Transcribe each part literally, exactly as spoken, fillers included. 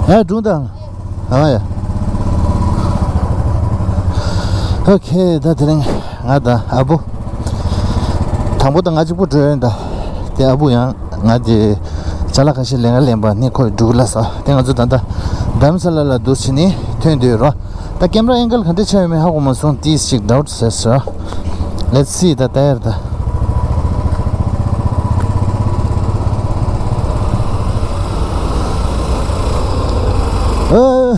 ཡ་སྒྲུང་དང་། ཨ་ཡ། ཨོ་ཁེ། ད་དེ་རིང་ང་དང་ཨ་བུ། དང་པོ་དང་ང་གཅིག་པུ་འགྲོ་ཡོད་ད། དེ་ཨ་བུ་ཡང་ང་དེ་ཅ་ལག་ཁ་ཤས་ལེན་ག་ལེན་པ་ནི་ཁོས་འགྲོ་གི་ལ་ས། དེ་ང་ཚོ་ད་ལྟ་དྷ་རམ་ས་ལ་ལ་འདུག་བྱས་ནས་ཐོན་བསྡད་ཡོད་རོ། ད་ཀེམ་ར་ཨེང་གལ་ག་འདྲ་ཆགས་ཡོད་མེད་ཧ་གོ་མ་སོང་། ཏིས་ཅིག་ཌའུཊ་ཟེར་སོང་། Let's see ད་ལྟ་ཡར་ད། ཨ།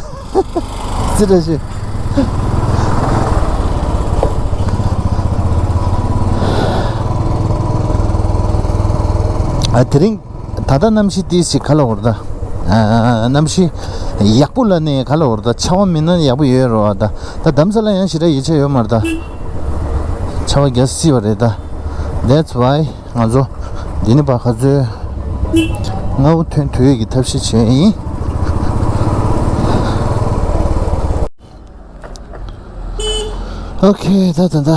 ཙི་ར་ཤི། ཨ་དེ་རིང་ད་ལྟ་གནམ་གཤིས་ཏིས་ཅིག་ག་ལ་འོར་ད། ཨ་གནམ་གཤིས་ཡག་པོ་ལ་ནས་ག་ལ་འོར་ད། ཆར་པ་མིན་ན་ཡག་པོ་ཡོད་རོ། ཨ་ད་ད་དྷ་རམ་ས་ལ་ཡང་ཞེ་དྲག་ཡིད་ཆེས་ཡོད་མ་རེད་ད། ཆར་པ་རྒྱག་སྲིད་པ་རེད་ད། That's why ང་ཚོ་འདི་ནས་ཕར་ག་ཚོད་སྔ་པོ་ཐོན་ཐུབ་ཡས་ཀྱི་ཐབས་ཤེས་བྱས་ཡིན། ཨོ་ཁེ། ད་ད་ད།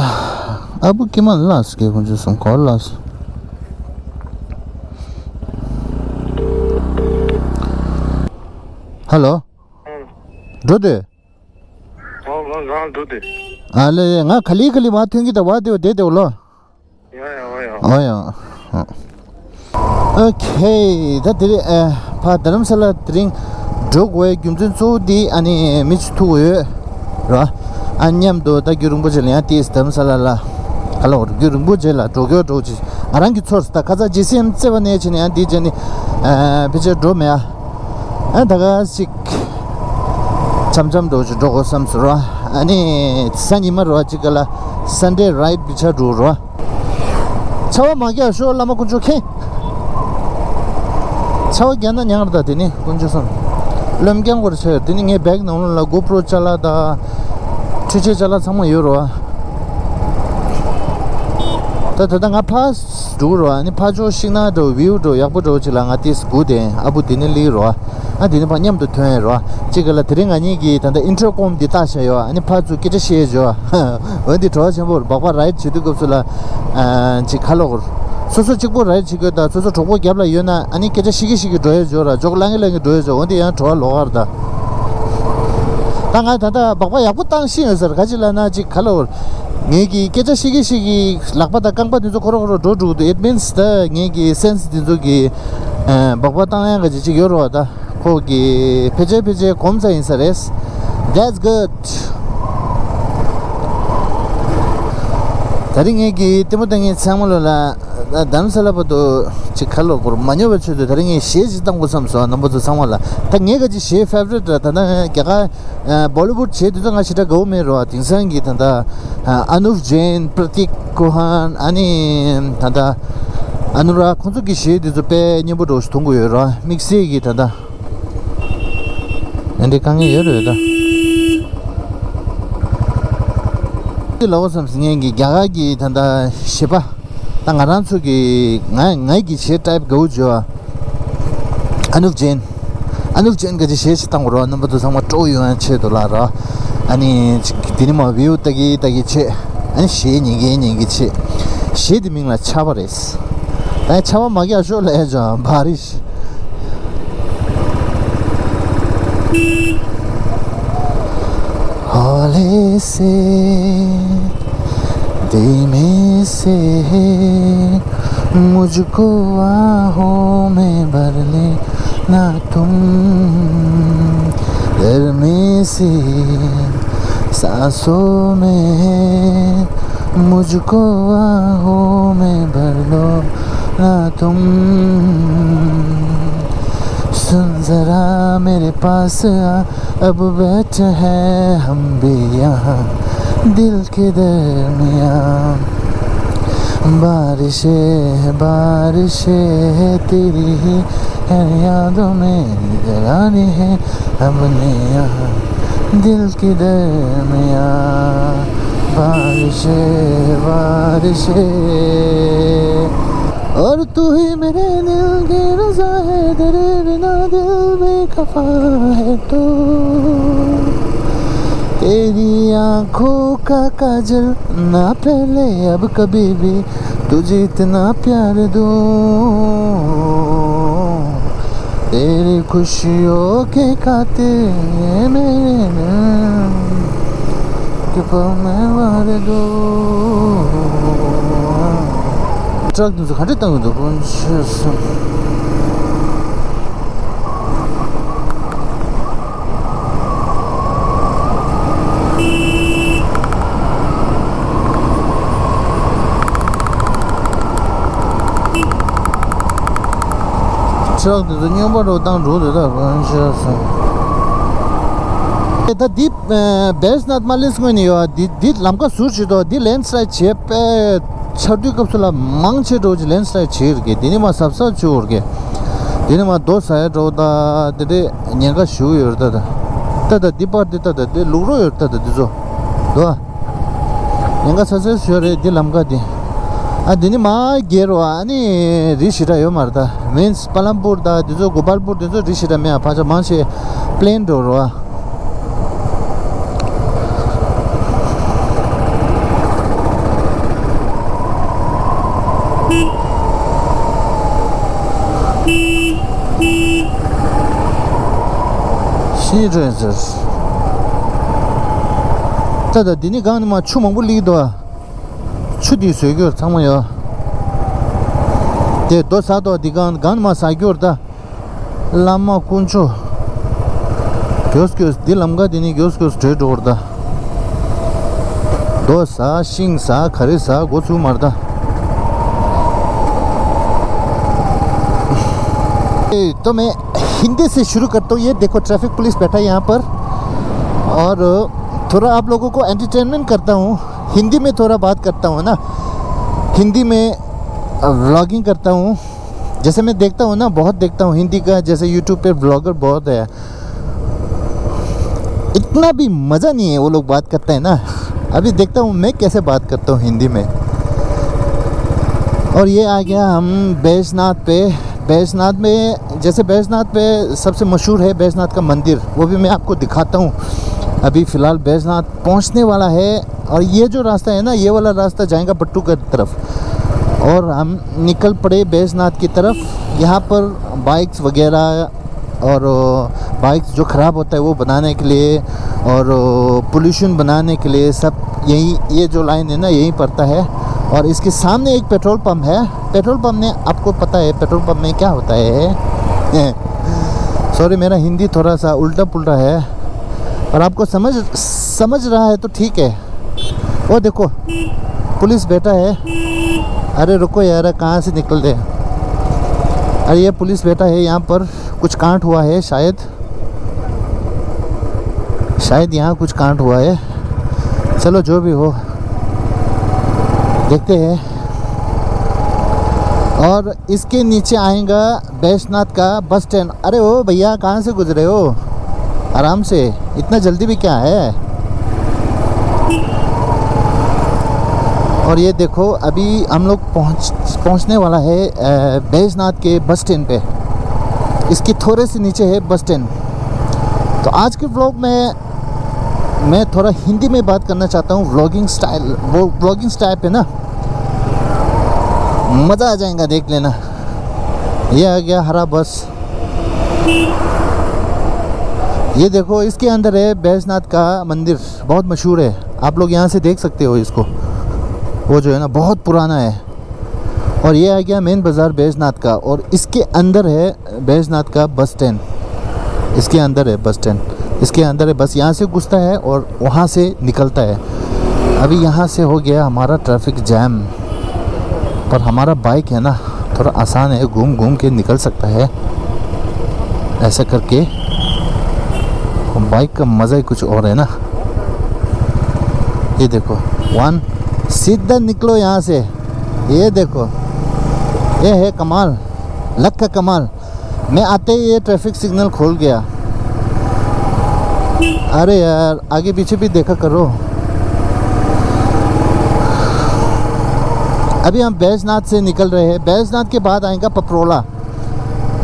ཨ་བུ་ཀི་མ་ལགས་སྐད་ཀོང་ཇོ་སོང་གོ་ལགས། ཧ་ལོ། འགྲོ་དེ། ཨོ་ང་རང་འགྲོ་དེ། ཨ་ལེ་ང་ག་ལེ་ག་ལེ་མ་ཐོན་གི་ད་བ་དེ་བ་དེ་དེ་བ་ལོ། ཡ་ཡ་ཨོ་ཡ། ཨོ་ཡ། ཨོ་ཁེ། ད་དེ་རིང་ཨ་ཕ་དྷ་རམ་ས་ལ་དེ་རིང་འགྲོ་དགོས་པའི་རྒྱུ་མཚན་གཙོ་བོ་དེ་ཨ་ནི་མི་ཅིག་ཐུག་ཡོད་ར། ཨ་མཉམ་དུ་ད་རྒྱུན་རིང་པོ་ཅིག་ལ་ཡང་ཏིས་དྷ་རམ་ས་ལ་ལ་ག་ལ་བར་རྒྱུན་རིང་པོ་ཅིག་ལ་འགྲོ་རྒྱུ་འགྲོ་ཅིག་ང་རང་གི་ཚོར་ད་ཁ་ཚ་ཇི་སེམས་བརྩེ་བ་ནས་བྱས་ནས་ཡང་འདི་བྱས་ནས་ཨ་ཕི་ཅེ་འགྲོ་མེད་ཨ། ཨ་ད་ག་ཞིག་འཆམ་འཆམ་འགྲོ་ཅིག་འགྲོ་དགོས་བསམ་སོང་ར། ཨ་ནི་གཟའ་ཉི་མ་ར་ཅིག་ག་ལ་སན་ཌེ་རའིཌ་བི་ཆ་འགྲོ་ར། ཆར་པ་མ་རྒྱག་ཤོག་བླ་མ་དཀོན་མཆོག་མཁྱེན། ཆར་པ་རྒྱག་ན་ཉག་རེད་ད། དེ་ནི་དཀོན་མཆོག་གསུམ། རློན་རྐྱང་བར་ཆད། དེ་ནི་ངའི་བེག་ནང་ལོགས་ལ་གོ་པྲོ་ཅ་ལག་དང་། འཕྲུལ་ཆས་ཅ་ལག་ཚང་མ་ཡོད་རོ། ད་ད་ལྟ་ང་ཕར་འགྲོ་རོ། ཨ་ནི་ཕར་ཕྱོགས་ཤིག་ན་འགྲོ་བིའུ་འགྲོ་ཡག་པོ་འགྲོ་ཅིག་ལ་ང་ཏིས་སྒུག་དེ་ཨ་བུ་དེ་ནི་ལི་རོ། ཨ་དེ་ནི་ཕར་མཉམ་དུ་ཐོན་ཡོད་རོ། ཅིག་ག་ལ་དེ་རིང་ང་གཉིས་ཀྱིས་ད་ལྟ་ཨིན་ཊར་ཀོམ་འདི་བཏགས་བཞག་ཡོད། ཨ་ནི་ཕར་ཚུར་སྐད་ཆ་བཤད་ཡོད། འོན་ཏེ་བྲོ་བ་ཆེན་པོར་སྦག་སྦག་རའིཌ་བྱེད་དུས་སྐབས་སུ་ལ། ཨ་ཅིག་ཁ་ལོག་སོ་སོ་གཅིག་པོ་རའིཌ་བྱེད་དགོས་དང་སོ་སོ་གྲོགས་པོ་རྒྱབ་ལ་ཡོད་ན་ཨ་ནི་སྐད་ཆ་ཤི་གི་ཤི་གི་འགྲོ་ཡས་འཇོག་ར་འཇོག་ལང་གི་ལང་གི་འགྲོ་ཡས་འཇོག་འོན་ཏེ་ཡང་བྲོ་བ་ལོག་ག་ར་ད། ད་ང་ད་ལྟ་སྦག་སྦག་ཡག་པོ་བཏང་ཤི་ཡོད་ཟེར་ག་ཅི་ལ་ན་ཅིག་ཁ་ལོག་ངས་ཀྱི་སྐད་ཆ་ཤི་གི་ཤི་གི་ལག་པ་དང་རྐང་པ་འདི་ཚོ་ཁོ་ར་ཁོ་ར་འགྲོ་འགྲོ་གི་འདུག It means ད་ངས་ཀྱི་སེན་སི་འདི་ཚོ་གི་སྦག་སྦག་བཏང་ཡག་ག་ཅིག་ཅིག་ཡོད་རོགས་ད། ཁོ་གི་ཕལ་ཆེར་ཕལ་ཆེར་གོམས་ས་ཡིན་ས་རེད། That's good. ད་རིང་ངས་ཀྱི་ལྟད་མོ་ལྟ་མཁན་ཚང་མ་ལོ་ལ་དྷ་རམ་ས་ལ་བར་དུ་ཅིག་ཁ་ལོག་སྐོར་མ་ཉོ་བའི་ཆེད་དུ་ད་རིང་ངས་གཞས་ཅིག་བཏང་དགོས་བསམ་སོང་རྣམ་པ་ཚོ་ཚང་མ་ལ། ད་ངས་ག་ཅིག་གཞས་ཕེ་ཝ་རི་ཊི་ད་ད་ང་རྒྱ་གར་བོ་ལི་ཝུཌ་གཞས་དེ་ཚོ་ང་ཞེ་དྲག་དགའ་བོ་མེད་རོ། དེང་སང་གི་ད་ད་ཨ་ནུབ་ཇེན། པྲ་ཏིག་ཀོ་ཧན། ཨ་ནི་ད་ད་ཨ་ནུ་རཱག་ཁོང་ཚོ་གི་གཞས་དེ་ཚོ་དཔེ་སྙན་པོ་འདྲ་བོ་ཞིག་མཐོང་གི་ཡོད་རོ། དམིགས་བསལ་གྱི་ད་ད། ཨ་འདྲའི་དཀའ་ངལ་ཡོད་རེད་ད། འདི་ལ་འོ་བསམ་སི་ངན་གྱི་རྒྱ་གར་གྱི་ད་ལྟ་གཞས་པ། ད་ང་རང་ཚོ་གི་ང་ངའི་གི་གཞས་ཊའིབ་དགའ་བོ་བྱོས། ཨ་ནུབ་ཇེན། ཨ་ནུབ་ཇེན་ག་ཅིག་གཞས་ཤིག་བཏང་རོགས། རྣམ་པ་ཚོ་ཚང་མ་སྤྲོ་ཡོང་ཡ་ཆེད་དུ་ལ་ར། ཨ་ནི་ཅིག་དེ་ནི་མ་བིའུ་ལྟ་གི་ལྟ་གི་ཆེད། ཨ་ནི་གཞས་ཉན་གི་ཉན་གི་ཆེད། གཞས་དེ་མིང་ལ་ཆར་པ་རེད། ད་ཆར་པ་མ་རྒྱག་ཤོག་ལབ་ཡ་ཅོ་བྷ་རིཤ། ཧོ་ལེ་སེ་དྷི་མེ་སེ་མུཇ་ཀོ་བྷ་ཧོ་མེ་བྷར་ལེ་ན་ཏུམ། དྷར་མེ་སེ་སཱ་སོ་མེ་མུཇ་ཀོ་བྷ་ཧོ་མེ་བྷར་ལོ་ན་ཏུམ། سن ذرا میرے پاس آ، اب بیٹھے ہیں ہم بھی یہاں دل کے درمیان۔ بارشیں، بارشیں تیری ہی ہے، یادوں میں نگرانی ہے ہم نے یہاں دل کے درمیان۔ بارشیں، بارشیں، اور تو ہی میرے دل کی رضا ہے، تیرے بنا دل بے خفا ہے تو۔ تیری آنکھوں کا کاجل نہ پھیلے اب کبھی بھی، تجھے اتنا پیار دوں۔ तेरी खुशियों के खातिर मेरे दिल के पल में मार दो। ཊ་རག་དེ་ཚོ་ག་འདྲ་བཏང་གི་འདུག་དཀོན་མཆོག་གསུམ། ཊ་རག་དེ་ཚོ་སྨྱོན་པ་འདྲ་བོ་བཏང་འགྲོ་འདུག་ད་དཀོན་མཆོག་གསུམ། ད་འདི་བེས་ནཱཐ་མ་ལེས་ངོས་ནས་ཡོད། འདི་འདི་ལམ་ཁ་ཟུར་ཞིག་འདུག་འདི་ལེན་སི་ལའིད་བྱས་པས། ཆར་དུས་སྐབས་སུ་ལ་མང་ཆེ་འགྲོ་ཅིག་ལེན་སི་ལའིད་བྱེད་ཀྱི་རེད། དེ་ནི་མ་གཟབ་གཟབ་བྱེད་དགོས་རེད། དེ་ནི་མ་རྡོ་ཟ་ཡ་འགྲོ་ད་དེ་འདྲའི་ཉེན་ཁ་ཞུ་ཡོད་རེད། ད་ད་ད་ད་འདི་པར་འདི་ད་ད་འདི་ལུག་རོ་ཡོད་རེད། ད་ད་འདི་ཚོ་འདུག་ཨ། ཉེན་ཁ་ཚ་ཚ་ཞུ་ཡ་རེད་འདི་ལམ་ཁ་འདི། ཨ་འདི་ནི་མ་སྒེར་བ་ཨ་ནི་རི་ཞེ་དྲག་ཡོད་མ་རེད། ད་མིན་སི་པ་ལམ་པུར་ད་འདི་ཚོ་གོ་པལ་པུར་འདི་ཚོ་རི་ཞེ་དྲག་མེད་ཨ། ཕ་ཆ་མང་ཆེ་པི་ལེན་འགྲོ་རོ་ཨ། ཤི་ཀྲེན་སར། ད་ད་འདི་ནི་སྒང་ནི་མ་ཆུ་མང་པོ་ལི་དོ། ཆུ་འདི་བཟོས་རྒྱུར་ཚང་མ་ཡོད། དེ་རྡོ་ཟ་དོ་འདི་སྒང་སྒང་ནི་མ་ཟ་རྒྱུར་ད། བླ་མ་དཀོན་མཆོག། མགྱོགས་མགྱོགས་འདི་ལམ་ཁ་འདི་ནི་མགྱོགས་མགྱོགས་བྲོས་འགྲོ་བར་ད། རྡོ་ཟ་ཤིང་ཟ་ག་རེ་ཟ་འགོ་ཚུགས་མར་ད། ए, तो मैं हिंदी से शुरू करता हूँ। ये देखो, ट्रैफिक पुलिस बैठा है यहाँ पर। और थोड़ा आप लोगों को एंटरटेनमेंट करता हूँ, हिंदी में थोड़ा बात करता हूँ ना, हिंदी में व्लॉगिंग करता हूँ। जैसे मैं देखता हूँ ना, बहुत देखता हूँ हिंदी का, जैसे यूट्यूब पे व्लॉगर बहुत है। इतना भी मज़ा नहीं है वो लोग बात करते हैं ना। अभी देखता हूँ मैं कैसे बात करता हूँ हिंदी में। और ये आ गया हम बैजनाथ पे। बैजनाथ में, जैसे बैजनाथ पे सबसे मशहूर है बैजनाथ का मंदिर, वो भी मैं आपको दिखाता हूँ। अभी फ़िलहाल बैजनाथ पहुँचने वाला है। और ये जो रास्ता है ना, ये वाला रास्ता जाएगा बट्टू की तरफ। और हम निकल पड़े बैजनाथ की तरफ। यहाँ पर बाइक्स वगैरह और बाइक्स जो ख़राब होता है वो बनाने के लिए और पोल्यूशन बनाने के लिए सब यही, ये जो लाइन है ना, यहीं पड़ता है। और इसके सामने एक पेट्रोल पंप है। पेट्रोल पंप में आपको पता है पेट्रोल पंप में क्या होता है? सॉरी, मेरा हिंदी थोड़ा सा उल्टा पुल्टा है, पर आपको समझ समझ रहा है तो ठीक है। वो देखो, पुलिस बैठा है। अरे रुको यार, कहाँ से निकल रहे? अरे, ये पुलिस बैठा है यहाँ पर। कुछ कांड हुआ है शायद, शायद यहाँ कुछ कांड हुआ है। चलो, जो भी हो, देखते हैं। और इसके नीचे आएगा बैजनाथ का बस स्टैंड। अरे ओ भैया, कहाँ से गुजरे हो? आराम से, इतना जल्दी भी क्या है? और ये देखो, अभी हम लोग पहुँच पहुँचने वाला है, अ, बैजनाथ के बस स्टैंड पे। इसके थोड़े से नीचे है बस स्टैंड। तो आज के व्लॉग में मैं थोड़ा हिंदी में बात करना चाहता हूँ, व्लॉगिंग स्टाइल, वो व्लॉगिंग स्टाइल पे ना। मज़ा आ जाएगा, देख लेना। ये आ गया हरा बस। ये देखो, इसके अंदर है बैजनाथ का मंदिर, बहुत मशहूर है। आप लोग यहाँ से देख सकते हो इसको, वो जो है ना, बहुत पुराना है। और ये आ गया मेन बाज़ार बैजनाथ का, और इसके अंदर है बैजनाथ का बस स्टैंड। इसके अंदर है बस स्टैंड, इसके अंदर है बस। यहाँ से घुसता है और वहाँ से निकलता है। अभी यहाँ से हो गया हमारा ट्रैफिक जैम, पर हमारा बाइक है ना, थोड़ा आसान है, घूम घूम के निकल सकता है। ऐसा करके बाइक का मज़ा ही कुछ और है ना। ये देखो, वन, सीधा निकलो यहाँ से। ये देखो, ये है कमाल, लक का कमाल। मैं आते ही ये ट्रैफिक सिग्नल खोल गया। अरे यार, आगे पीछे भी देखा करो। अभी हम बैजनाथ से निकल रहे हैं। बैजनाथ के बाद आएगा पपरोला,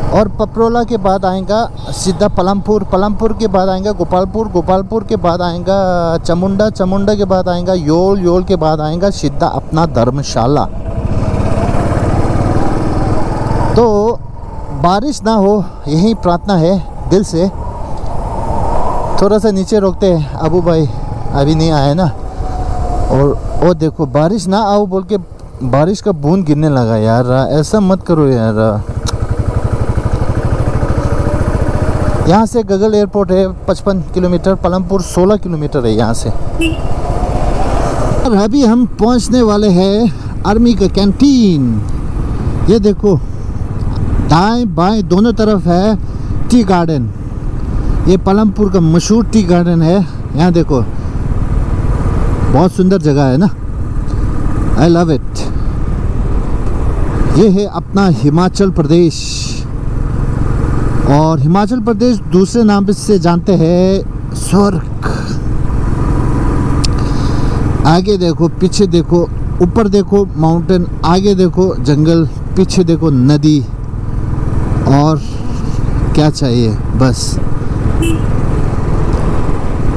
और पपरोला के बाद आएगा सीधा पलमपुर, पलमपुर के बाद आएगा गोपालपुर, गोपालपुर के बाद आएगा चामुंडा, चामुंडा के बाद आएगा योल, योल के बाद आएगा सीधा अपना धर्मशाला। तो बारिश ना हो, यही प्रार्थना है दिल से। थोड़ा सा नीचे रोकते हैं, अबू भाई अभी नहीं आया ना। और वो देखो, बारिश ना आओ बोल के बारिश का बूंद गिरने लगा यार। ऐसा मत करो यार। यहाँ से गगल एयरपोर्ट है पचपन किलोमीटर, पलमपुर सोलह किलोमीटर है यहाँ से। और अभी हम पहुँचने वाले हैं आर्मी का कैंटीन। ये देखो, दाएं बाएं दोनों तरफ है टी गार्डन। ये पलमपुर का मशहूर टी गार्डन है। यहाँ देखो, बहुत सुंदर जगह है ना। I love it। ये है अपना हिमाचल प्रदेश। और हिमाचल प्रदेश दूसरे नाम से जानते हैं स्वर्ग। आगे देखो, पीछे देखो, ऊपर देखो माउंटेन, आगे देखो जंगल, पीछे देखो नदी। और क्या चाहिए? बस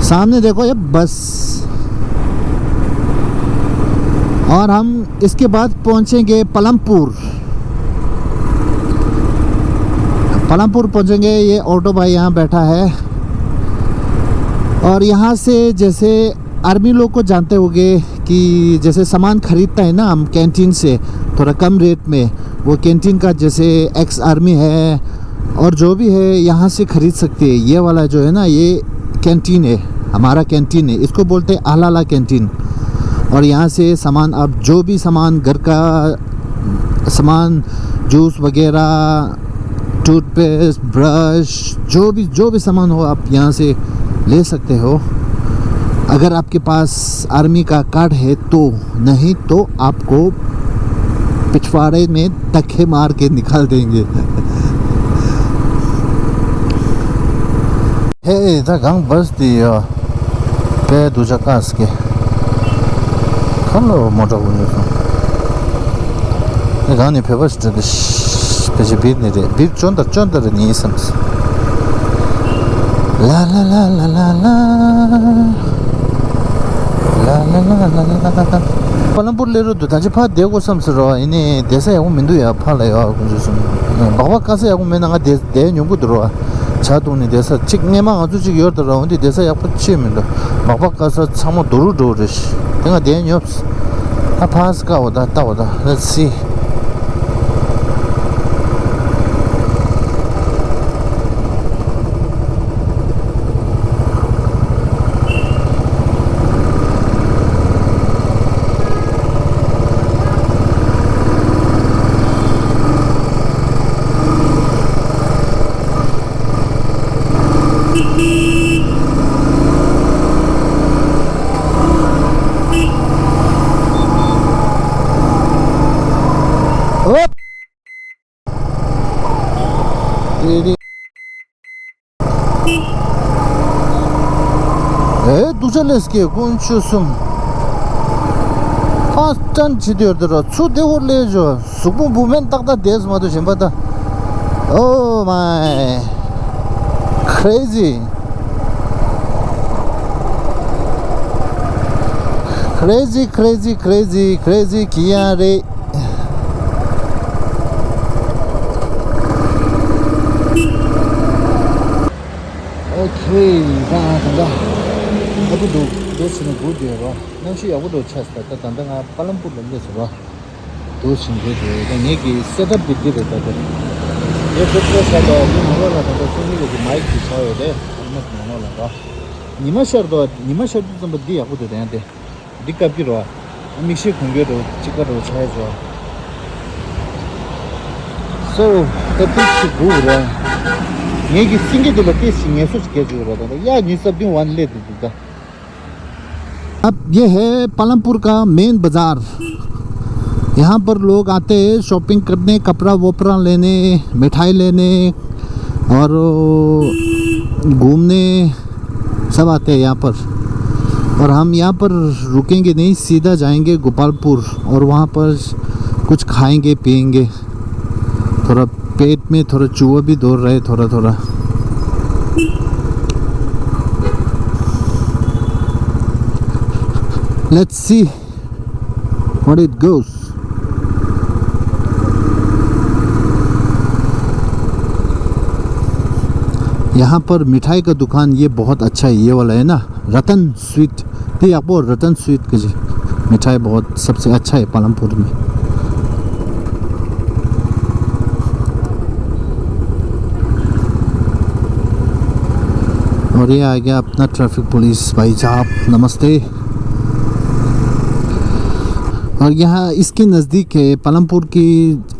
सामने देखो, ये बस। और हम इसके बाद पहुंचेंगे पलमपुर। पलमपुर पहुंचेंगे। ये ऑटो भाई यहाँ बैठा है। और यहाँ से जैसे आर्मी लोग को जानते होंगे कि जैसे सामान खरीदता है ना हम कैंटीन से, थोड़ा कम रेट में, वो कैंटीन का जैसे एक्स आर्मी है और जो भी है, यहाँ से खरीद सकते हैं। ये वाला जो है ना, ये कैंटीन है, हमारा कैंटीन है, इसको बोलते हैं आलाला कैंटीन। और यहाँ से सामान, आप जो भी सामान, घर का सामान, जूस वगैरह, टूथपेस्ट, ब्रश, जो भी, जो भी सामान हो, आप यहाँ से ले सकते हो। अगर आपके पास आर्मी का कार्ड है तो, नहीं तो आपको पिछवाड़े में धक्के मार के निकाल देंगे। हे, ད་གང་བས་དེ་ཡོད། པའི་དུ་ཆ་ཀ་སི་ཀེ། ཁ་ལོ་མོ་ཊ་ཀུན་ཡོད་སོང་། ཨེ་གང་ནས་བོད་པ་ཞིག་འདྲ་འདི། བེ་ཞི་བིར་ནས་རེད། བིར་ཅོན་ཏར་ཅོན་ཏར་རེད་ནི་བསམ་སོང་། ལ་ལ་ལ་ལ་ལ་ལ། ལ་ལ་ལ་ལ་ལ་ལ། པ་ལམ་པུར་སླེབས་རོགས་འདུག་ད་ཅི་ཕར་བསྡད་དགོས་བསམ་སོང་རོ། ཡིན་ནི་བསྡད་ས་ཡག་པོ་མི་འདུག་ཡ། ཕར་ལ་ཡོད་ཀུན་ཅོ་སོང་། སྦག་སྦག་དཀའ་ས་ཡག་པོ་མེད་ན་ང་བསྡད་བསྡད་ཉོབ་ཀྱི་འདུག་རོ། ཇ་བཏུང་ནས་བསྡད་ས་གཅིག་སྔས་མ་ང་ཚོ་གཅིག་ཡོད་དོ་ར། འོན་ཏེ་བསྡད་ས་ཡག་པོ་ཅིག་མི་འདུག་སྦག་སྦག་དཀའ་ས་ཚང་མ་རྡོ་རུ་འགྲོ་རེད། དེ་ང་བསྡད་ཉོབ། ད་ཕར་སྐ་བ་ད་ལྟ་བ་ད། Let's see. ཨོ། ཨེ་སྡུག་ཅག་ལས་སྐྱེས་དཀོན་མཆོག་གསུམ། ཨ་སྐྲན་བྱེད་དུ་ཡོད་དེ་ར། ཚུར་བདེ་བོར་སླེབས་ཤོག་གཟུགས་པོ་འབུ་མེན་ཏག་ཏག་བསྡད་སོང་མ་གཏོགས་གཞན་པ་ད། Oh my, crazy, crazy, crazy, crazy, crazy. གི་ཡང་རེད། ཨོ་ཁེ། ད་ད་ད་ཨ་ཁུ་འདུག་འདུག་ཟེར་ནས་སྒུག་བསྡད་ཡོད་རོ། གནམ་གཤིས་ཡག་པོ་འདུག་ཆགས་སོང་། ད་ད་ད་ང་པ་ལམ་པུར་ལ་སླེབས་སོང་རོ། འདུག་ཟེར་འདུག་འདུག་ད་ངེད་ཀྱི་སེ་ཊབ་འདི་འདི་རེད། ད་ད་ངས་ཁོ་ཁོ་ས་ད་འདི་ནང་ལོགས་ལ་ད་ད་སོང་ངེད་ཀྱི་མའིག་ཅིག་བཞག་ཡོད་རེད། ཨ་མ་ནང་ལོགས་ལ་རོ། ཉི་མ་ཤར་འདུག་ཉི་མ་ཤར་དུས་ཙམ་པ་འདི་ཡག་པོ་འདུག་ད་ཡང་དེ། འདི་བཀབ་ཀྱི་རོ། མིག་ཤེལ་གོན་གྱི་རོ། གཅིག་པ་རོ་ཆ་ཡ་ཆོ། སོ། ད་ཏིག་ཅིག་སྒུག་རོ། ངེད་ཀྱི་སེང་གེ་འདི་ལ་ཏིག་ཅིག་ངལ་གསོ་ཅིག་རྒྱག་བཅུག་རོ། ད་ད་ཡ་ཉི་ཤུ་རྩ་བདུན་ཝན་སླེབས་འདུག་ད། अब ये है पालमपुर का मेन बाजार। यहाँ पर लोग आते हैं शॉपिंग करने, कपड़ा वपड़ा लेने, मिठाई लेने और घूमने। सब आते हैं यहाँ पर। और हम यहाँ पर रुकेंगे नहीं, सीधा जाएंगे गोपालपुर और वहाँ पर कुछ खाएंगे पिएंगे। थोड़ा पेट में थोड़ा चूहा भी दौड़ रहा है थोड़ा थोड़ा। Let's see what it goes. यहाँ पर मिठाई का दुकान ये बहुत अच्छा है, ये वाला है ना, रतन स्वीट। ये आपको रतन स्वीट का जी, मिठाई बहुत सबसे अच्छा है पालमपुर में। और ये आ गया अपना ट्रैफिक पुलिस भाई साहब, नमस्ते। और यहाँ इसके नज़दीक है पालमपुर की।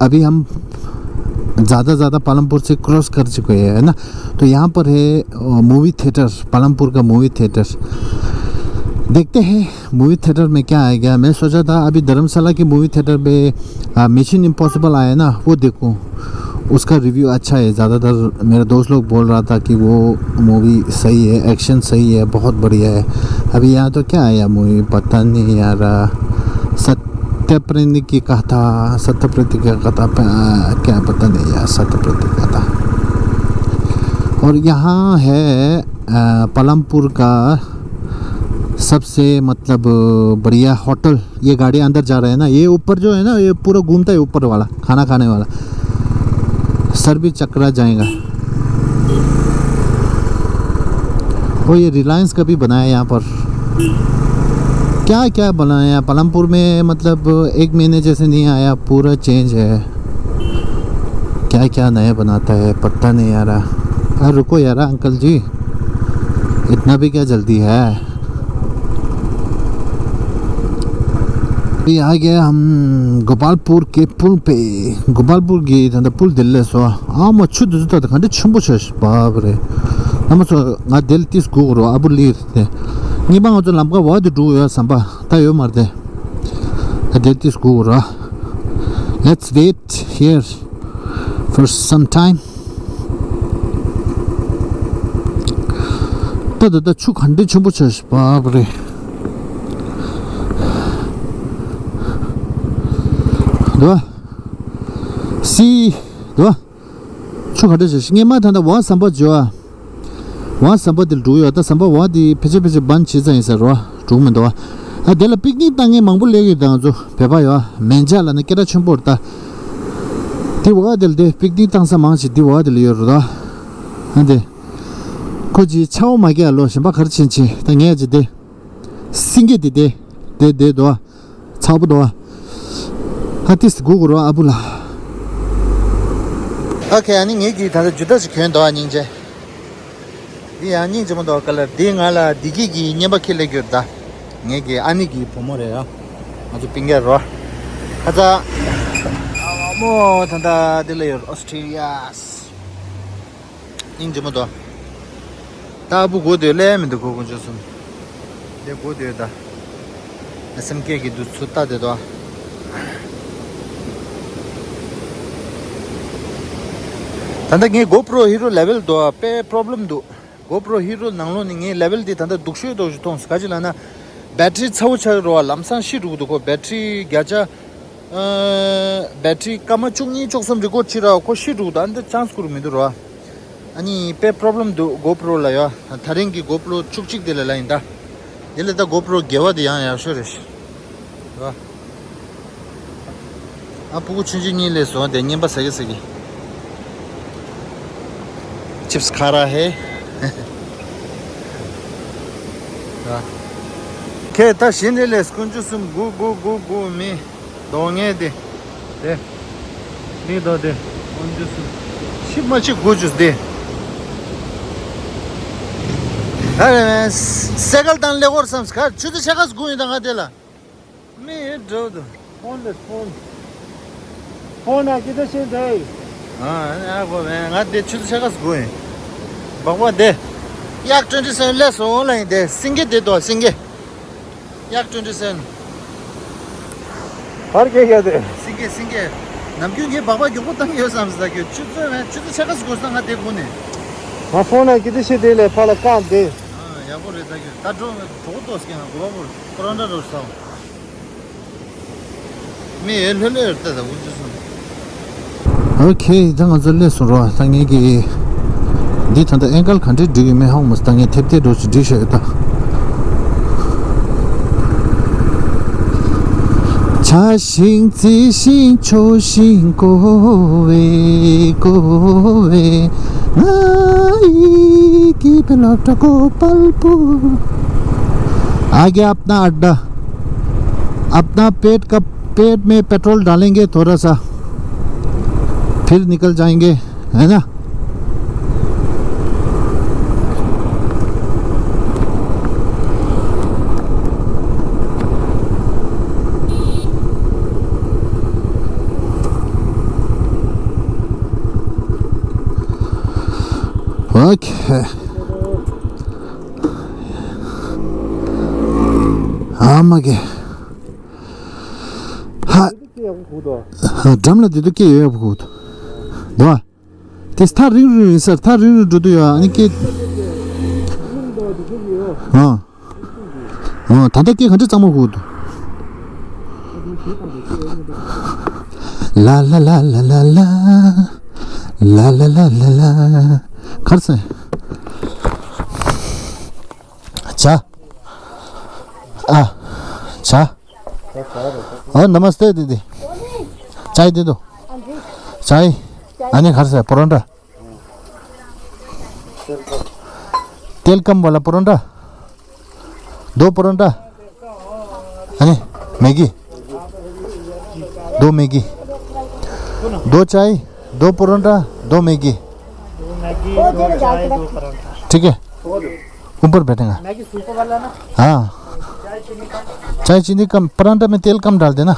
अभी हम ज़्यादा ज़्यादा पालमपुर से क्रॉस कर चुके हैं, है ना। तो यहाँ पर है मूवी थिएटर, पालमपुर का मूवी थिएटर। देखते हैं मूवी थिएटर में क्या आएगा। मैं सोचा था अभी धर्मशाला की मूवी थिएटर पे मिशन इम्पॉसिबल आया ना, वो देखूँ, उसका रिव्यू अच्छा है। ज़्यादातर मेरे दोस्त लोग बोल रहा था कि वो मूवी सही है, एक्शन सही है, बहुत बढ़िया है। अभी यहाँ तो क्या आया मूवी, पता नहीं यार। सत्य प्रेमी की कथा, सत्य प्रेमी की कथा पे, आ, क्या पता नहीं यार, सत्य प्रेमी की कथा। और यहाँ है, आ, पालमपुर का सबसे मतलब बढ़िया होटल। ये गाड़ी अंदर जा रहा है ना, ये ऊपर जो है ना, ये पूरा घूमता है ऊपर वाला, खाना खाने वाला। सर भी चकरा जाएगा। वो ये रिलायंस का भी बनाया यहाँ पर। क्या क्या बनाया पालमपुर में, मतलब एक महीने जैसे नहीं आया, पूरा चेंज है। क्या क्या नया बनाता है पता नहीं आ रहा। अरे रुको यार अंकल जी, इतना भी क्या जल्दी है। अभी आ गए हम गोपालपुर के पुल पे। गोपालपुर की ད་ལྟ་པུལ་དེ་ལས་སོ། ཨ་མ་ཆུ་དེ་ཚོ་ད་ག་འདྲ་ཆེན་པོ་ཆགས་ཤག་པ་རེད། ལམ་སོ་ང་དེ་ལ་ཏིས་སྒུག་རོགས་ཨ་བུ་ལིར་ཏེ། ངེས་པ་ང་ཚོ་ལམ་ཁ་བ་དེ་འགྲོ་ཡོད་བསམ་པ་ད་ཡོད་མ་རེད་དེ། ད་དེ་ལ་ཏིས་སྒུག་རོགས། Let's wait here for some time. ད་ད་ད་ཆུ་ག་འདྲ་ཆེན་པོ་ཆགས་ཤག་པ་རེད། དོ། སི། དོ། ཆུ་ག་འདྲ་ཆགས་ཤག་སྔས་མ་ད་ད་བ་ཟམ་པ་འཇོ་ཨ། བ་ཟམ་པ་དེ་ལ་འགྲོ་ཡོད། ད་ཟམ་པ་བ་དེ་ཕལ་ཆེར་ཕལ་ཆེར་བན་བྱེད་ཙང་ཡིན་ས་རོ། འགྲོ་མི་འདུག་བ། ཨ་དེ་ལ་པིག་ནིག་བཏང་མཁན་མང་པོ་སླེབས་ཡོད། ད་ང་ཚོ་བོད་པ་ཡོད་མན་ཇ་ལ་ནི་སྐད་གྲགས་ཆེན་པོ་རེད་ད། དེ་བ་དེ་ལ་དེ་པིག་ནིག་བཏང་ས་མང་ཆེ་དེ་བ་དེ་ལ་ཡོད་རེད་ད། ཨ་དེ། ཁོ་ཅི་ཆའོ་མ་གེ་ལོ་གཞན་པ་གར་ཕྱིན་ཕྱིན་ད་ངས་ཅི་དེ། སིང་གེ་དེ་དེ། དེ་དེ་དོ། ཚ་པོ་དོ། ཧ་ཏིས་གུ་གུ་རོ་ཨ་བུ་ལ། ཨོ་ཁེ། ཨ་ནི་ངེད་ཀྱིས་ད་ལྟ་ཇུ་ཏ་ཞིག་གྱོན་འདུག་ཨ། སྙིང་རྗེ། འདི་ཡང་སྙིང་རྗེ་མོ་འདུག་ག་ལེར། འདི་ང་ལ་བདེ་སྐྱིད་ཀྱི་རྔན་པ་ཁྱེར་སླེབས་ཡོད་ད། ངེད་ཀྱི་ཨ་ནེ་གི་བུ་མོ་རེད་ཡ། ང་ཚོ་སྤུན་ཀྱག་རོ། ཁ་ཚ། ཨ་མོ་ད་ལྟ་འདི་ལ་ཡོད། ཨོ་སི་ཁྲི་ལི་ཡ། སྙིང་རྗེ་མོ་འདུག་ད་ཨ་བུ་སྒུག་སྡོད་ལེ་མི་འདུག་གོ། དཀོན་མཆོག་གསུམ། དེ་སྒུག་སྡོད་ད། ཨ་སེམས་སྐྱིད་ཀྱི་འདུག་ཚུར་ལྟ་དེ་དོ། ད་ལྟ་ངའི་གོ་པྲོ་ཧི་རོ་ལེ་ཝལ་དོ་དཔེ་པྲོབ་ལེམ་འདུག་གོ་པྲོ་ཧི་རོ་ནང་ལོགས་ནས་ངའི་ལེ་ཝལ་དེ་ད་ལྟ་སྡུག་ཤོས་དོ་ཞིག་མཐོང་སོང་། ག་ཅི་ལབ་ན། བེ་ཊི་རི་ཚ་བོ་ཆགས་ཡོད་རེད་བ། ལམ་སང་ཤི་འགྲོ་གི་འདུག་གོ། བེ་ཊི་རི་བརྒྱ་ཆ། ཨ་བེ་ཊི་རི་སྐར་མ་བཅུ་གཉིས་བཅུ་གསུམ་རི་ཀོཌ་བྱེད་ར་ཁོ་ཤི་འགྲོ་གི་འདུག་ཨ་འདི་ཆན་སི་ཁུར་མི་འདུག་ར། ཨ་ནི་དཔེ་པྲོབ་ལེམ་འདུག་གོ་པྲོ་ལ་ཡ། ད་རིང་གི་གོ་པྲོ་བཅུ་གཅིག་དེ་ལ་ལ་ཡིན་ད། དེ་ལས་ད་གོ་པྲོ་བརྒྱད་པ་དེ་ཡང་ཡག་ཤོས་རེད་ཤག་ར། ཨ་སྤུ་གུ་ཆུང་ཆུང་གཉིས་སླེབས་སོང་། དེ་རྔན་པ་ཟ་གི་ཟ་གི། ཅིབས་ཁ་ར་ཧེ། ར། ཁེ་ད་གཞན་དེ་ལས་དཀོན་མཆོག་གསུམ་སྒུག་སྒུག་སྒུག་སྒུག་མི། དོ་ངས་དེ། དེ། མི་དོ་དེ། དཀོན་མཆོག་གསུམ། ཤི་མ་ཤི་དགུ་བཅུ་དེ། ཨ་རེ་མེ། སེ་ཀལ་དང་ལེགས་སྐོར་བསམ་ག་ཆུ་ཚོད་ཕྱེད་ཀ་སྒུག་ཡིན་ད་ང་དེ་ལ། མི་འགྲོ་དུ། ཕོན་དེ་ཕོན། ཕོན་ན་ཀི་ཏ་ཤིན་དེ། ཨ་ཨ་གོ་མེ་ང་དེ་ཆུ་ཚོད་ཕྱེད་ཀ་སྒུག་ཡིན། སྦག་སྦག་དེ། ཡག་ཊུ་ཝེན་ཊི་སེ་ཝེན་ལས་སོང་ལ་ཡིན་དེ་སིང་གེ་དེ་དོ་སིང་གེ། ཡག་ཊུ་ཝེན་ཊི་སེ་ཝེན། བར་སྐད་རྒྱག་དེ། སིང་གེ་སིང་གེ། ནམ་རྒྱུན་ངས་སྦག་སྦག་མགྱོགས་པོ་བཏང་ཡོད་བསམ་ཟེར་ད་ཁྱོད་ཆུ་ཚོད་མེད་ཆུ་ཚོད་ཕྱེད་ཀ་ཙམ་འགོར་སོང་ང་དེ་སྒུག་ནས། ང་ཕོན་ན་ཀི་ཏི་ཤི་དེ་ལས་ཕ་ལ་བཀག་དེ། ཨ་ཡག་པོ་རེད་ད་ཁྱོད་ད་འགྲོ་གྲོགས་ཏོག་སྐྱེ་ང་གོ་བ་བོར་ཁོ་རང་འདྲ་རོ་ས། མི་ཡོད་ལྷོད་ལྷོད་ཡོད་ལྟ་ད་འུ་ཚོ་སོང་། ཨོ་ཁེ། ད་ང་ཚོ་སླེབས་སོང་རོ། ད་ངེད་ཀྱི་འདི་ད་ལྟ་ཨེང་ཀལ་ག་འདྲས་སྒྲིག་ཡོད་མེད་ཧ་གོ་མ་སོང་། ད་ངས་ཐེབས་ཐེབས་འགྲོ་ཅིག་སྒྲིག་ཤག་ཡོད་ད། टी की प्लॉट को पलपू। आ गया अपना अड्डा। अपना पेट का, पेट में पेट्रोल डालेंगे थोड़ा सा, फिर निकल जाएंगे, है ना? ཨོ་ཁེ། ཨ་མ་གེ། ཧ། འགྲམ་ལ་དེ་དུ་སྐད་ཡོད་ཡོད་པ་གོ་འདུག་བ། དེ་ཐག་རིང་རིང་རིང་སར་ཐག་རིང་རིང་འགྲོ་དུ་ཡོད། ཨ་ནི་སྐད། ཨ། ཨ། ད་ལྟ་སྐད་ག་འདྲ་གཙང་མ་གོ་འདུག་ལ་ལ་ལ་ལ་ལ། ལ་ལ་ལ་ལ་ལ། གར་སོང་། ཆ། ཨ། ཆ། ཨ། नमस्ते दीदी। चाय दे दो। चाय। अनि घर से परोंठा। तेल कम वाला परोंठा। दो परोंठा। अनि मैगी। दो मैगी। दो चाय। दो परोंठा। दो मैगी। ठीक है। ऊपर बैठेगा। मैगी सूप वाला ना। हाँ। चाय चीनी कम। चाय चीनी कम, परांठा में तेल कम डाल देना।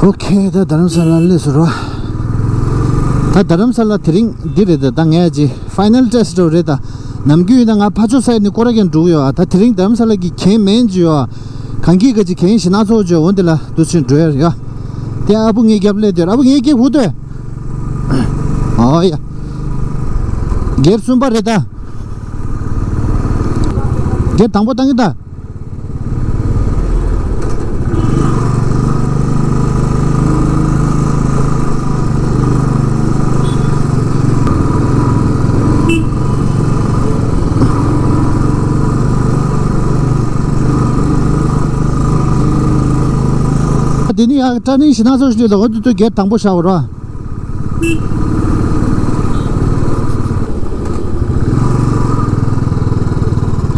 ཨོ་ཁེ། ད་རྡ་རམ་ས་ལ་སླེབས་སོང་ར། ད་རྡ་རམ་ས་ལ་དེ་རིང་འདི་རེད། ད་ད་ངས་ཅི་ཕའི་ནལ་ཊེ་སི་ཊི་རེད། ད་ནམ་རྒྱུན་ཡིན་ན་ང་ཕ་ཆོས་ས་ཡ་ནས་སྐོར་ར་མཁན་འགྲོ་གི་ཡོད། ད་དེ་རིང་རྡ་རམ་ས་ལ་གི་གྱེན་མེད་ཅི་ཡོད། གངས་སྐྱིད་ག་ཅི་གྱེན་ཞིག་སྣ་ཚོགས་ཅི་འོ་འདི་ལ་འདུག་ཕྱིན་འགྲོ་ཡ་ཡ། དེ་ཨ་བུ་ངའི་རྒྱབ་སླེབས་དེར། ཨ་བུ་ངའི་སྐད་ཧུ་ཏོས། ཨོ་ཡ། སྒེར་གསུམ་པ་རེད་ད། སྒེར་དང་པོ་བཏང་གི་ད། དེ་ནི་ཡང་ཀྲ་ནིང་ཞིག་ན་སོ་ཞིག་ལ་འོ་དུ་དུ་སྒེར་དང་པོ་བཞག་པ་ར།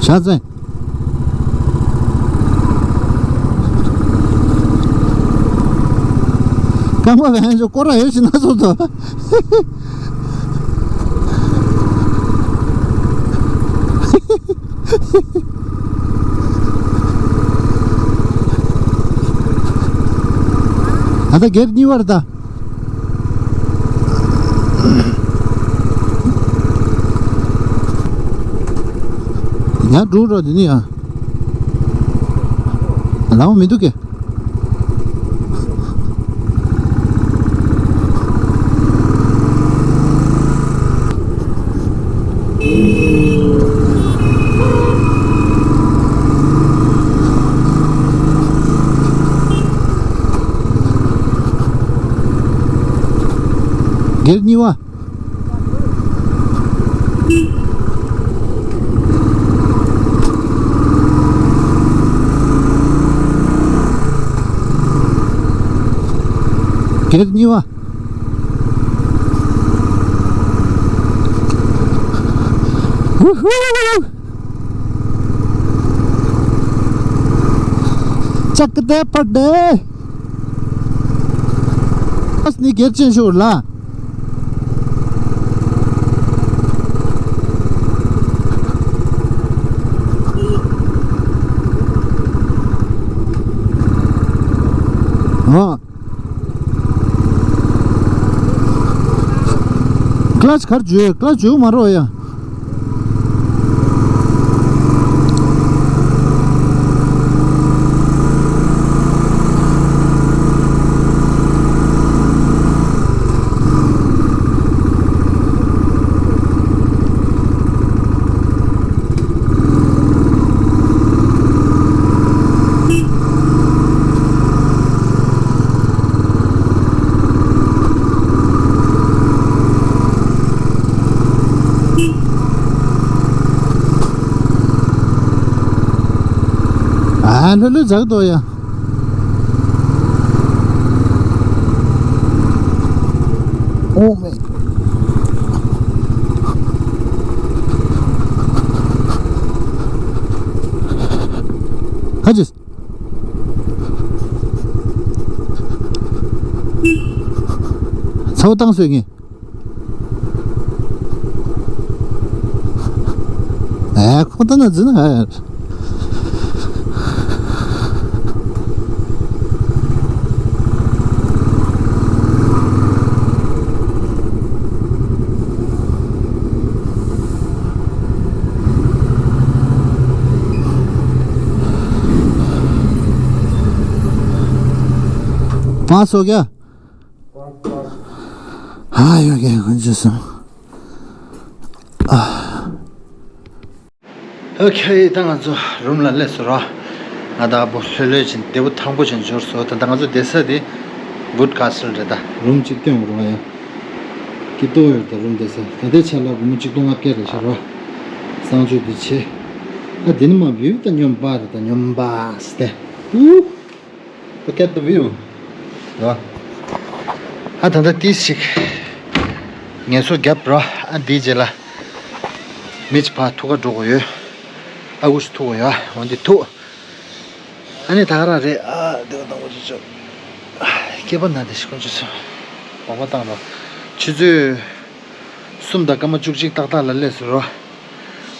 ཤ་ཚན། རྐང་པ་ག་ཡང་ཅོ་སྐོར་ར་ཡོད་ཞིག་ན་སོ་དོ། ཨ་ད་སྒེར་གཉིས་པར་ད། ཡང་འགྲོ་རོགས་དེ་ནི་ཡང་། ལའོ་མི་འདུག་གས། སྒེར་གཉིས་པ། སྒེར་གཉིས་པ། ཝུ་ཧུ། ཅག་གི་དེ་པར་དེ། ཨ་ནི་སྒེར་ཅན་ཤོར་ལ། ཨ། ཀ་ལ་ཆི་གར་འཇུས། ཀ་ལ་ཆི་འཇུས་མ་རོགས་ཡ། ལྷོད་ལྷོད་འཛེགས་འདུག་ཡ། ཨོ་མེ། ཧ་ཅིས། ཚ་བོ་བཏང་སོང་ངས། ཨེ་ཁོ་ད་ན་འཛིན་ཧ། པ་སོ་ག་ཨ་ཡོ་གེ་ཀུན་ཅི་སོང་། ཨ། ཨོ་ཁེ། ད་ང་ཚོ་རུམ་ལ་སླེབས་སོང་ར། ང་ད་བུ་ལྷོད་ལྷོད་ཅིག་བདེ་པོ་ཐང་པོ་ཅིག་འབྱོར་སོང་། ད་ལྟ་ང་ཚོ་བསྡད་ས་དེ་Woodcastle་རེད། ད་རུམ་གཅིག་སྟོན་རུང་ཡ། ཀི་ཏོ་ཡོད། ད་རུམ་བསྡད་ས་ད་ལྟའི་ཆ་ལ་སྒོར་མོ་གཅིག་སྟོང་ལྔ་བརྒྱ་རེད་ཤག་ར། གསང་སྤྱོད་དེ་ཆེ། ད་དེ་ནི་མ་བིའུ་ད་སྙོམས་པ་རེད། ད་སྙོམས་པ་སྟེ། Ooh, look at the view. ར། ཨ་ད་ལྟ་ཏིས་ཞིག་ངལ་གསོ་བརྒྱབ་ར། ཨ་འདིའི་རྗེས་ལ་མི་གཅིག་ཕར་ཐུག་ག་འགྲོ་དགོས་ཡོད། ཨ་ཁུ་ཞིག་ཐུག་དགོས་ཡོད། འོན་ཏེ་ཐུག་ཨ་ནི་ད་ག་རང་རེད། ཨ་དེ་ག་དང་པོ་ཅིག་ཅོ། སྐྱེས་པ་ན་དེ་ཞིག་ཀུན་ཅི་སོ། འོ་མ་བཏང་རོགས། ཆུ་ཚོད་གསུམ་དང་སྐར་མ་བཅུ་གཅིག་ཏག་ཏག་ལ་སླེབས་སོང་རོ།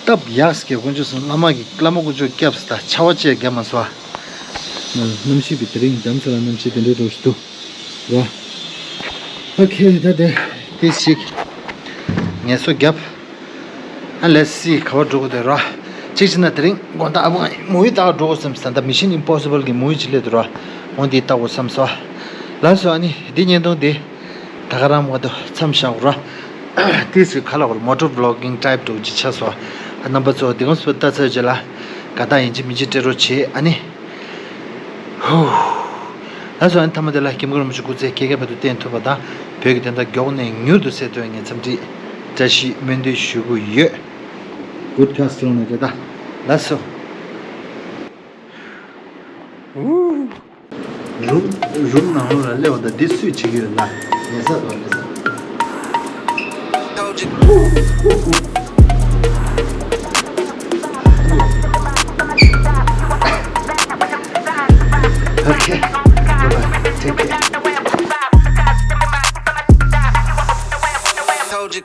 སྟབས་ཡག་སྐྱེ་ཀུན་ཅི་སོ། བླ་མ་གི་བླ་མ་ཀུན་ཅི་སྐྱབས་སུ་ད་ཆར་པ་ཅེས་བརྒྱབ་མ་སོང་ཨ། གནམ་གཤིས་པའི་དེ་རིང་འདམ་ས་ལ་གནམ་གཤིས་དེ་འདྲའི་འགྲོ་ཞིག་འདུག་རོ། ཨོ་ཁེ། ད་དེ་དེ་ཞིག་ངལ་གསོ་བརྒྱབ། ཨ་let's see ག་པར་འགྲོ་དགོས་དེ་ར། གཅིག་བྱས་ན་དེ་རིང་དགོང་དག་ཨ་ཕོ་ང་མུ་ཝི་ལྟ་ག་འགྲོ་དགོས་བསམ་སོང་། ད་Mission Impossible གི་མུ་ཝི་ཅིག་སླེབས་འདུག་ར། འོ་འདི་ལྟ་དགོས་བསམ་སོང་། ལགས་སོ། ཨ་ནི་འདི་བརྙན་ཐུང་འདི་ད་ག་རང་མ་གཏོགས་མཚམས་བཞག་ར། དེ་ཚོའི་ཁ་ལ་བར་motor vlogging type འདྲ་བོ་ཅིག་ཆགས་སོང་། ཨ་རྣམ་པ་ཚོ་འདི་ག་ཚོད་ལྟ་ཚར་རྗེས་ལ་དགའ་རྟགས་ཡིན་གཅིག་མིན་གཅིག་སྤྲད་རོགས་བྱེད། ཨ་ནི། ཧུ། ལགས་སོ། ཨ་ནི་མཐའ་མ་དེ་ལ་སྐྱབས་མགོན་རིན་པོ་ཆེ་སྐུ་ཚེ་ཁྱེད་ཀྱིས་བར་དུ་བརྟན་ཐུབ་པ་དང་བོད་ཀྱི་དོན་དག་མགྱོགས་ནས་མྱུར་དུ་སེལ་ཐུབ་པའི་ངས་འཚམས་འདྲི་བཀྲ་ཤིས་སྨོན་འདུན་ཞུ་གི་ཡོད། Woodcastle ནས་རེད་ད། ལགས་སོ། ཨུ། རུམ་རུམ་ནང་ལོགས་ལ་སླེབས་པ་དང་འདི་སུས་བྱེད་ཀྱི་ཡོད་ལ། ཉལ་ས་དང་ཉལ་ས། Okay. Bye bye. Take care. Told you.